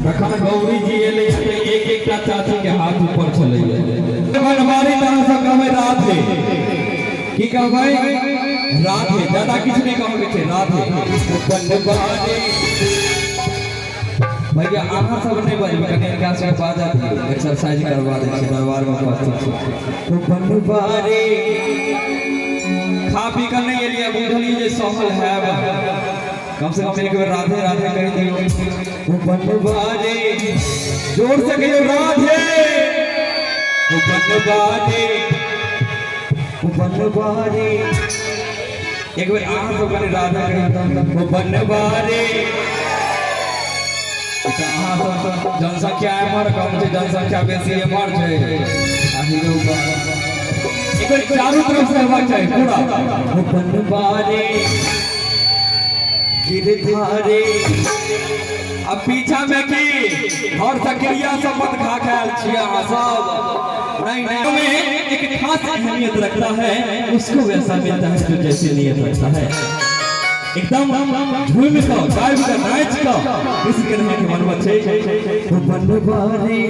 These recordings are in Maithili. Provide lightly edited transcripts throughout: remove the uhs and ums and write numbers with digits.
तखन गौरी जी एलै तऽ एक एकटा चाची के हाथ ऊपर छलैया। बनवारी तऽ अहाँ सब कहबै राधे। की कहबै? राधे। ज्यादा किछु नहि कहबै छै, राधे। बनवारी भैया अहाँ सब नहि बजबै, कनि हिनका सबके बाजऽ दियौ, एक्सरसाइज करवा दै छियै, दरबार मे उपस्थित छी। बनवारी खा पी कऽ नहि एलियै, बुझलियै जे सहल हैब, कम से कम एक बेर राधे राधे कहि दियौ। बनवारी जोर से कहियौ राधे। बनवारी बनवारी एक बेर अहाँ सब कनि राधे कहियौ। बनवारी अहाँ सब जनसंख्या एम्हर कम छै, जनसंख्या बेसी एम्हर छै। आ हीरो एक बेर चारू तरफ से हेबाक चाही पूरा। बनवारी गिरधारी अब पीछा में की और सक्रिया शपथ खा के आयल छियै अहाँ सब। नहीं नहीं, में एक खास अहमियत रखता है, उसको वैसा मिलता है जो जैसी नियत रखता है। एकदम झूम कऽ गाबि कऽ नाचि कऽ कृष्ण कन्हैया के मनबत छै। बनवारी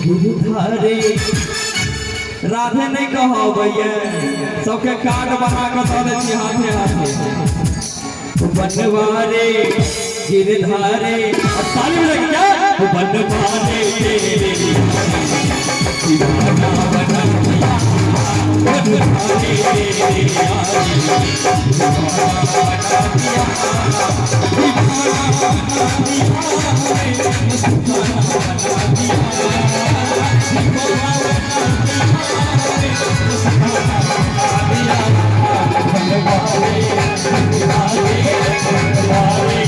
गिरधारी राधे नहीं कहबैया, सबके कार्ड बना कऽ दऽ दै छी हाथे हाथे। बनवारी गिरधारी और ताली बजा के क्या बनवारी तेरे दीवाना बना दिया, बनवारी तेरे यारी दीवाना बना दिया, दीवाना बना दिया, मस्ताना बना दिया, दीवाना बना दिया, मस्ताना बना दिया। बनवारी गिरधारी बनवारी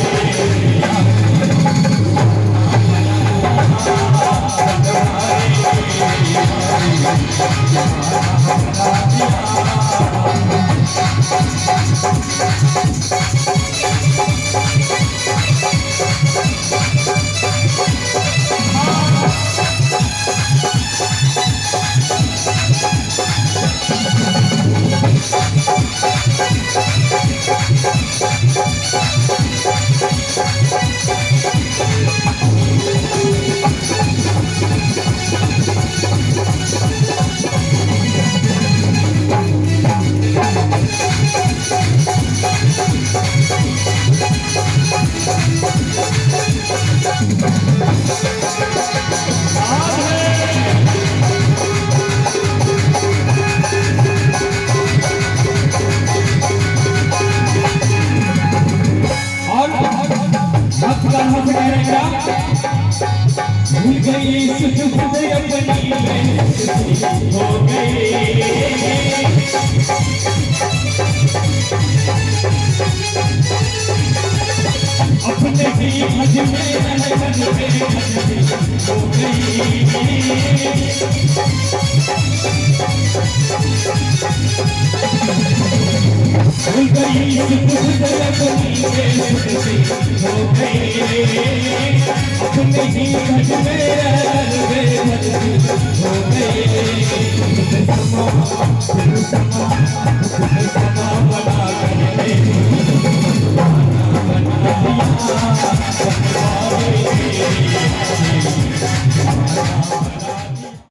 और भक्त कान्हा से कह रहे क्या, भूल गई सुध बुध अपनी मैं हो गई, अपने ही भज में रहकर बेभज हो गई, भूल गई सुध बुध अपनी बेसुध हो गई, अपने ही भज में रहकर